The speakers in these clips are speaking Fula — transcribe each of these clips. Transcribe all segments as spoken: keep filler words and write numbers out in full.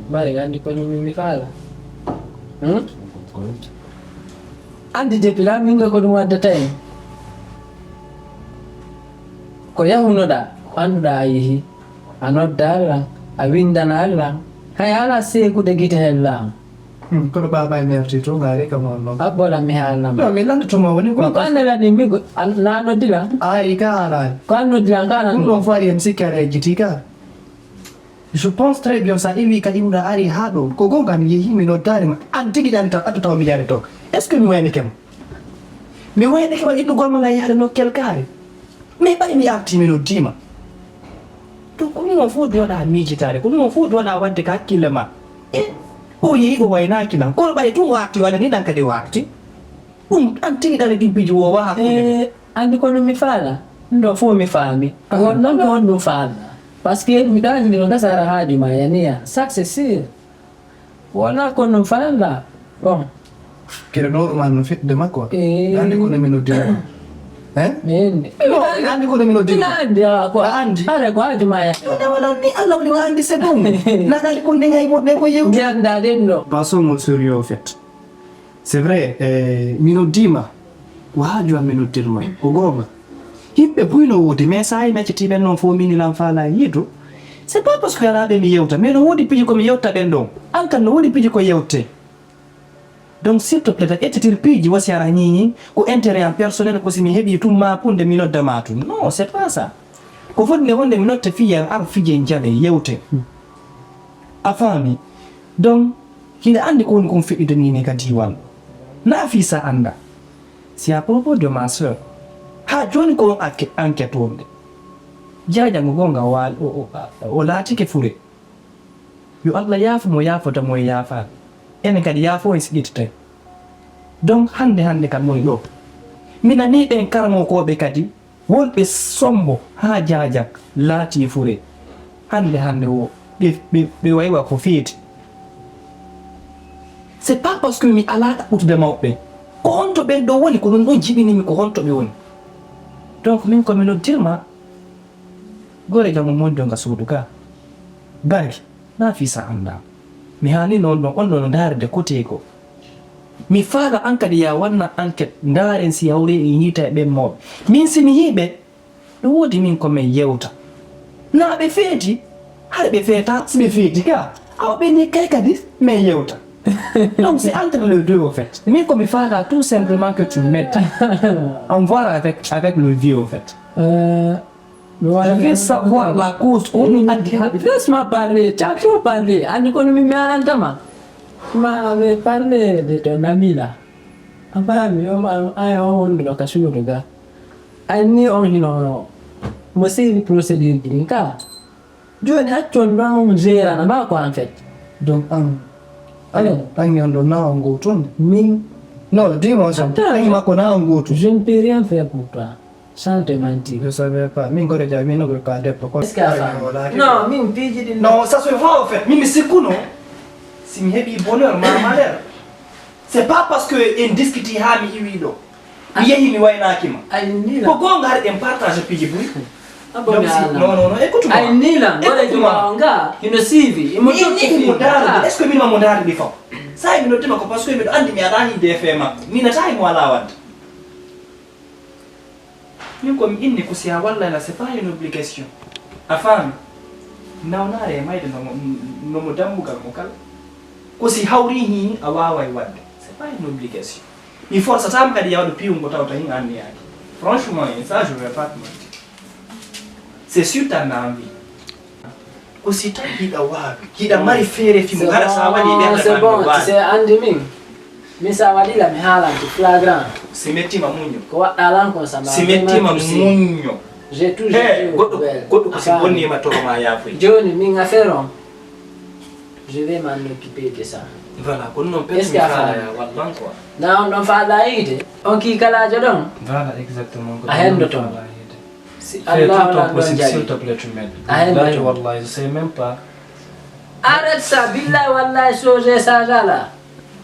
Mari, anndi ko mi, mi faala. Hmm? Anndi depuis là, min ko ɗum waddata en. Ko yahunoɗaa, ko annduɗaa a yehi. A nodda Allah, a winndana Allah. Hay alaa seekude gite heen laamu. Hmm, kono baaba e merti to, ngaari kam on non. Abbola mi haalnama. Non, mi lanndotoma woni ko. Ko annda lan mi ko, an-, na noddila. Ay, ka alaa. Ko an noddila, ka alaa. Ɗum ɗon fof ari en sikki aɗa ejjiti ka. Je pense très bien, so a iwi ka iwɗa ari haa ɗo. Ko goonga mi yehi, mi noddaani ma. An tigi ɗan tan, addu taw mi yaade to. Est-ce que mi waynike ma? Mi waynike ma innugol ma nga yaade nokkel kaari. Mais ɓay mi arti, mi noddii ma. Donc, ko ɗum on fof doɗa miijitaade, ko ɗum on fof doɗa waɗde ka hakkille ma. E, o yehi, o waynaaki lan. Kono ɓay ɗum o arti, walla ni ɗan kadi o arti. Ɗum, an tigi ɗan e ɗin piiji wo wa hakkunde. Eh, anndi kono mi faala. Ɗum ɗo fof mi faami. Aha. Won ɗon ko honɗum faala. Parce que miɗo anndi no gasara haaju ma yaniya. Ça, c'est sûr. Wona ko no faala. Bon. Kere ɗo ɗum an no fitde makko. Eh. Anndi kono mi noddii ma. Hein? Min. Non, anndi kono mi noddii ma. Ina anndi, ah, ko a anndi. Are ko haaju ma ya. Yo, wala ni Allah woni anndi c'est bon. Na anndi ko ndin hay mo, ne ko yew. Ganda den ɗo. Passons au sérieux, au fait. C'est vrai, eh, mi noddii ma. Ko haaju am mi noddir ma. Ko goonga. Yimɓe buy no woodi, mais so a yi meccitiiɓe noon fof min ilan faala yiidu. C'est pas parce que alaa ɓe mi yewta, mais no woodi piiji ko mi yewta ɓen ɗon. An kan no woodi piiji ko yewte. Donc, s'il te plaît, ta ƴettitir piiji wasi ara ñiñi, ko intérêt am personnel, ko si mi heɓi tum ma kunde mi nodda ma tun. Non, c'est pas ça. Ko foti nde wonde mi notte fii ar fije jale yewte. A faami? Donc, hiɗa anndi ko woni kon feƴƴude ni ne ka diiwal. Na fii sa annda. Si à propos de ma sœur, haa jooni ko on enquête, enquête wonde. Jaajango goonga waal-, o, o, o laatike fure. Yo Allah yaafo mo yaafota mo e yaafaade. Enen kadi yaafo en si ƴettitay. Donc hannde hannde kam woni ɗo. Mi nanii ɓen karamokooɓe kadi wonɓe sombo haa jaajak laatii fure. Hannde hannde wo ɓe, ɓe, ɓe waywa ko feeti. C'est pas parce que mi alaa ɗaɓɓutude mawɓe. Ko honto ɓen ɗo woni, ko ɗum ɗon jiɓinimi ko honto ɓe woni. Donc min ko mi noddirma. Gore jam on woni ɗon ka suudu ka. Bari, na fii sa annda. Mi haali noon ɗon, on ɗon no ndaarde koteego. Mi faala an kadi ya wanna enquête, ndaaren si hawri en yiita e ɓen mawɓe. Min si mi yii ɓe, no woodi min ko min yewta. Na ɓe feeti, hara ɓe feeta, si ɓe feeti ka. Awa ɓe ni kay kadi, min yewta. Donc c'est entre les deux au fait. Min ko mi faala tout simplement que tu m'aides. On voit avec, avec le vieux au fait. Euh, Mi waɗa Je veux savoir la cause, ko ɗum addi haaɗi. Laisse-moi parler, tu as trop parlé. Anndi kono mi, mi haalantama. Ma, mais parler de ton ami là. A faami, o ma, ay, o wonduɗo ka suudu ga. Ay, ni on hino mo seeri procédure ji ɗin ka. Jooni accon ɗon on gérana ma ko en fait. Donc, an, alors, an on ɗo na on gooto on. Min. Non, dis-moi ça. Attends. An makko na on gooto. Je ne peux rien faire pour toi. Sans te mentir. Je savais pas. Min ko déjà, min ko ka debbo ko. Est-ce que a faami? Non, min piiji ɗin. Non, ça se voit au fait. Min mi sikkuno. Si mi heɓi bonheur, ma malheur. C'est pas parce que en discuti ha mi iwi ɗo. Mi yehi mi waynaaki ma. Ay, ni la. Ko goonga har en partage piiji buy. Abbo mi si, ala. Non, non, non, écoute-moi. Ay, ni la. Écoute-moi. Gore juma nga, hino siivi. Imo jokki mo ndaarde. Est-ce que min ma mo ndaarde fof? Sa mi noddima ko parce que miɗo anndi mi alaa hinde e fee makko. Mi nata e mo alaa wadde. Min ko mi inni ko si a wallay la, c'est pas une obligation. A faami? Nawnaare e mayde no mo, no mo dambugal mo kala. Ko si hawri hin a waaway wadde. C'est pas une obligation. Mi forsataa mo kadi ya waɗu piiwum ko tawta hin anniyaaki. Franchement, et ça, je vais pas te mentir. C'est sûr t'en as envie. Ko si tawi hiɗa waawi, hiɗa mari feere fimo hara sa waɗi ɓernde ma. C'est bon, tu sais, anndi min. Min sa waɗi la mi haalante flagrant. Si mettima muñño. Ko waɗɗa lan kon sama. Si mettima muñño. J'ai toujours dit. Goɗɗo, goɗɗo ko si bonnima toro ma yaafoy. Jooni min affaire on. Je vais m'en occuper de ça. Voilà, kono non. Est-ce que a faami? Wallan quoi. Na on ɗon faala yiide. On kii kalaajo ɗon. Voilà, exactement. A hendoto mo. Si Allah wala ɗon jaɓi. S'il te plaît, tu m'aides. A hendo. Billahi, wallahi, je sais même pas. Arrête ça, billahi, wallahi, soje ça, là.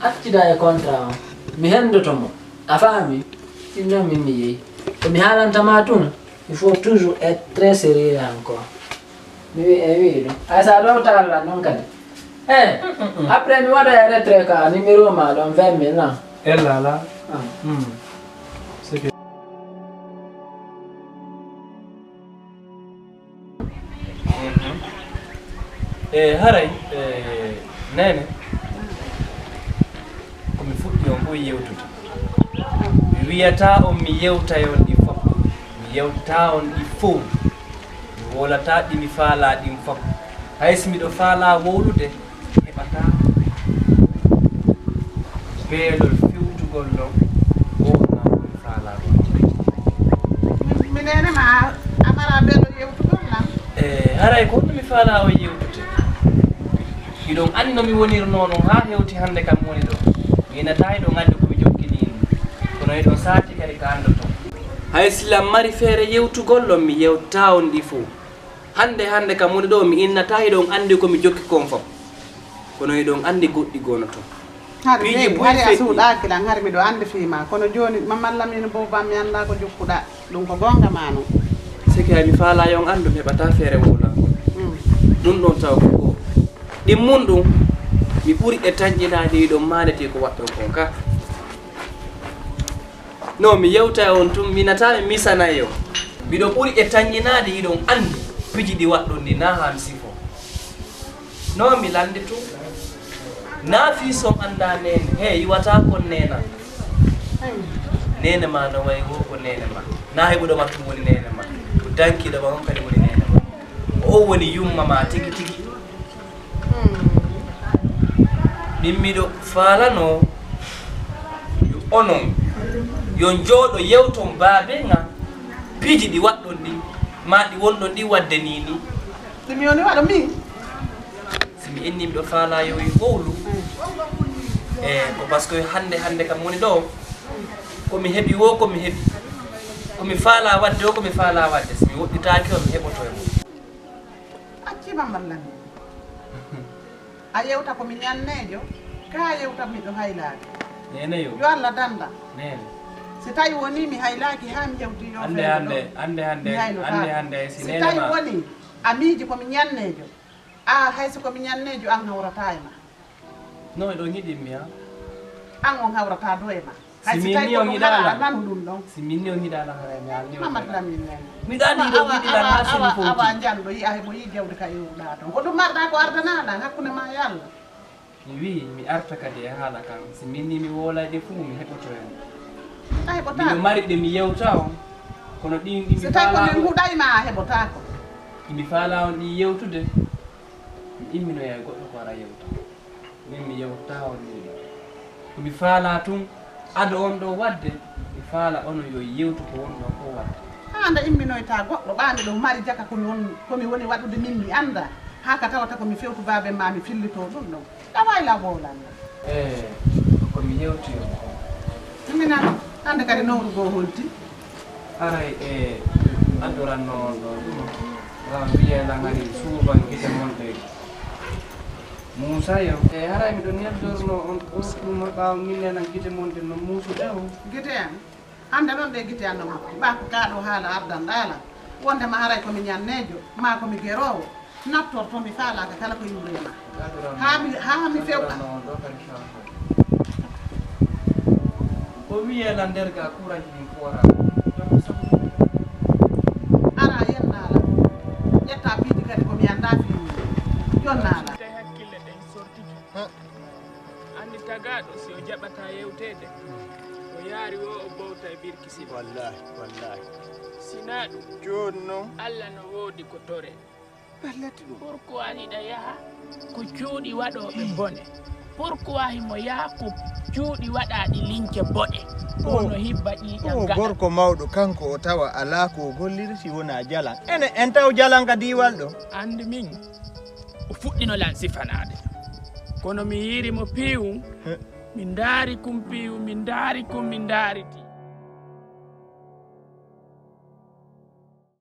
Accida e contrat on. Mi hendoto mo. A faami? Sinon min mi yehi. Ko mi haalanta ma tun, il faut toujours être très sérieux encore. Mi wi e wi ɗum. Ay sa ɗo talla noon kadi. Eh, après mi waɗa e retrait ka numéro ma ɗon vingt mille na. Ella la. Ah. Hmm. C'est que Mhm. E haray, e, neene, ko mi fuɗɗi on fof yewtude. Mi wiyata on mi yewtay on ɗi fof. Mi yewta on ɗi fof. Mi wolata ɗi mi faala ɗin fof. Hay si miɗo faala wowlude, mi heɓata beelol fewtugol non wowna ko mi faala wowlude. Mi, mi neene ma a, a mara beelol yewtugol lan? E, haray ko honno mi faala o yewtude? Hiɗon anndi no mi wonirnoo non haa hewti hannde kam woni ɗo. Mi inata hiɗon anndi ko mi jokki nii. Kono hiɗon saati kadi ka anndoton. Hay si lan mari feere yewtugol ɗon, mi yewta on ɗi fow. Hannde, hannde kam woni ɗo, mi innata hiɗon anndi ko mi jokki kon fow. Kono hiɗon anndi goɗɗi goo no ton. Hari Piiji buy hari a feƴƴi. Suuɗaaki lan, hari miɗo anndi fii ma. Kono jooni, Mamman Lamine Booba, mi anndaa ko jokkuɗaa. Ɗum ko goonga maa non. Seke hay mi faalaa yo on anndu, mi heɓataa feere wowlangol. Mm. Ɗum ɗon taw ko goo. Ɗimmun ɗum, mi ɓuri e tanƴinaade hiɗon maanditi ko waɗɗon kon ka. No mi yewta e on tun, mi nataa mi misanay on. Miɗo ɓuri e tanƴinaade hiɗon anndi piiji ɗi waɗɗon ɗi naa haa mi sifo. No mi lannde tun. Naa fii son anndaa neene, he iwataa kon neena. Neene maa no wayi wo ko neene maa. Naa heɓuɗo ma tun woni neene maa. Ko dankiiɗo ma on kadi woni neene maa. Ko on woni yumma maa tigi tigi. Min miɗo faalanoo yo onon, yo njooɗo yewton baaben an piiji ɗi waɗɗon ɗin, maa ɗi wonɗon ɗin waɗde nii nii. Si mi woni waɗo min? Si mi inni miɗo faalaa yo en wowlu, e ko parce que hannde, hannde kam woni ɗo, ko mi heɓi wo, ko mi heɓi. Ko mi faalaa waɗde wo, ko mi faalaa waɗde. Si mi woɗɗitaaki on, mi heɓoto e mum. Acci Mamman Lamine. A yewta ko mi ñanneejo, ka a yewta miɗo haylaaki. Neene yo. Yo Allah danda. Neene. Si tawi woni mi haylaaki haa mi hewti yo Hannde, feere hannde, ɗo. Hannde, hannde, Mi haylotaako. Hannde, hannde, si Si neene tawi ma. Woni a miiji ko mi ñanneejo, a hay si ko mi ñanneejo an hawrataa e ma. No, eɗon yiɗimmi, ha? An on hawrataa dow e ma. Hay Si si min tawi ni ko on ɗum yiɗaala. Haɗa a nanu ɗum ɗon. Si min ni on yiɗaala, haray mi haalni on Mamad kala. Lamin nen. Miɗo anndi Awa, ɗon awa, yiɗi lan awa, haa seni awa, awa, fowti. Njanngo yi'a himo yi'i jawdi ka iwruɗaa ton. Ko ɗum marɗaa ko ardanaa lan hakkunde ma e Allah. Mi wi'i mi arta kadi e haala kan. Si min ni mi woolay ɗe fuu, mi heɓoto en. A heɓotaako. Miɗo mari ɗe mi yewta on. Kono ɗin ɗi mi Si tawi ko faalaa min on. Huɗay ma a heɓotaako. Ɗi mi faalaa on ɗi yewtude. Mi imminoya e goɗɗo ko ara yewta. Min mi yewta on nii. Ko mi faalaa tun, ado on ɗo waɗde, mi faala onon yo yewtu ko woni ɗon ko waɗde. Haa nde imminoyta goɗɗo, ɓaa miɗo mari jaka ko mi won, ko mi woni waɗude min mi annda. Haa ka tawata ko mi fewtu baaben ma mi fillito ɗum ɗon. Ɗa waylaa wowlannde. E, ko mi yewti on ko. Minan, hannde kadi nowru goo holti? Haray e addoranno on ɗo ɗum. Ran wiyee lan hari suuban gite mon ɗe. Muusa yo. E haray miɗo neldorno on ɗo ɗum ɓaawo min nenan gite mon ɗe no muusude o. Gite an? Hannde noon ɗe gite an no moƴƴi. Ɓaa ko kaa ɗo haala ardan ɗaala. Wonde ma haray ko mi ñanneejo, maa ko mi geroowo. Nattor to mi faalaaka kala ko iwre ma. Haa mi, haa mi fewta. O wiye la nder ga kuuraji ɗin poora. Ara yennaala. Ƴetta piiji kadi ko mi anndaa fii mum. Jonnaala. Tawi hakkille ɗen sortike. Anndi tagaaɗo si o jaɓataa yewteede, o yaari wo o bowta e birki siba. Wallahi, wallahi. Sinaa ɗum, jooni noon. Alla no woodi ko toree. Pellet ɗum. Pourquoi hiɗa yaha ko cuuɗi waɗooɓe bone? Pourquoi himo yaha ko cuuɗi waɗaaɗi lince boɗe? Ɗum no hibba ƴiiƴam O gaɗa. Gorko mawɗo kanko o tawa alaa ko o golliri si wonaa jalan. Ene en taw jalan ka diiwal ɗo. Anndi min, o fuɗɗino lan sifanaade. Kono mi yiiri mo piiwum, He. Min ndaari kum piiwum, min ndaari kum, min ndaari ti.